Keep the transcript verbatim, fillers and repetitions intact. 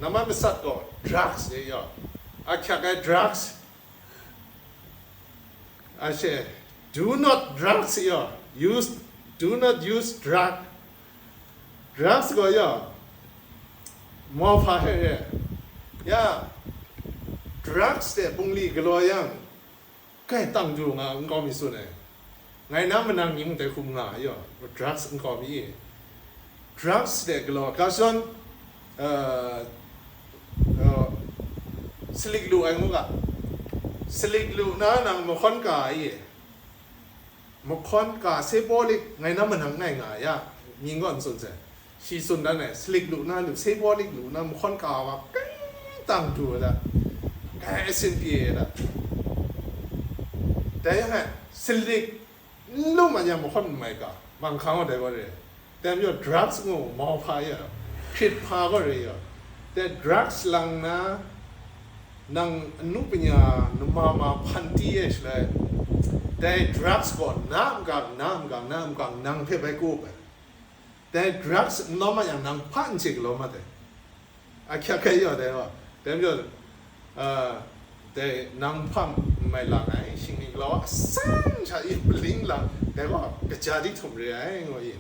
Namai matsat gaw drugs e yaw. Ahkyak ai drugs. Ashe, do not drugs yaw. Use, do not use drug. Drugs gaw yaw. Mawhpa hte re. Ya, drugs hte bungli galaw yang, kai tang du nga nkau mi tsun ai. Ngai na manang ning dai hkum nga ai yaw, drugs nkau mi e. Drugs de galaw, ga zawn, uh, uh, salik lu ai ngu ga, salik lu na nang mahkawn ka ai e. Mahkawn ka se bawlik ngai na manang ngai nga ai ya, mying gaw n tsun sai. Shi tsun dan ai, salik lu na lu, se bawlik lu na, mahkawn ka wa, kai tang du ai da, kai asin pye ai da. Dai yang e, salik n lu ma yang mahkawn n mai ka, manghkang wa dai wa re. Dai majaw drugs ngu mau hpa ya, hkrit hpa gaw re ya. Dai drugs lang na, nang anu panya nama ma hpan ti e shalai, dai drugs gaw na mgang, na mgang, na mgang, nang hpe bai kup ai. Dai drugs n lawm a yang nang hpa n chye galaw mat ai. Ahkyak hkai yaw dai gaw, dai majaw, ah, dai nang hpa n mai lang ai, shingni galaw a asan sha i paling lang, dai gaw kaja di htum re ai, ngu i.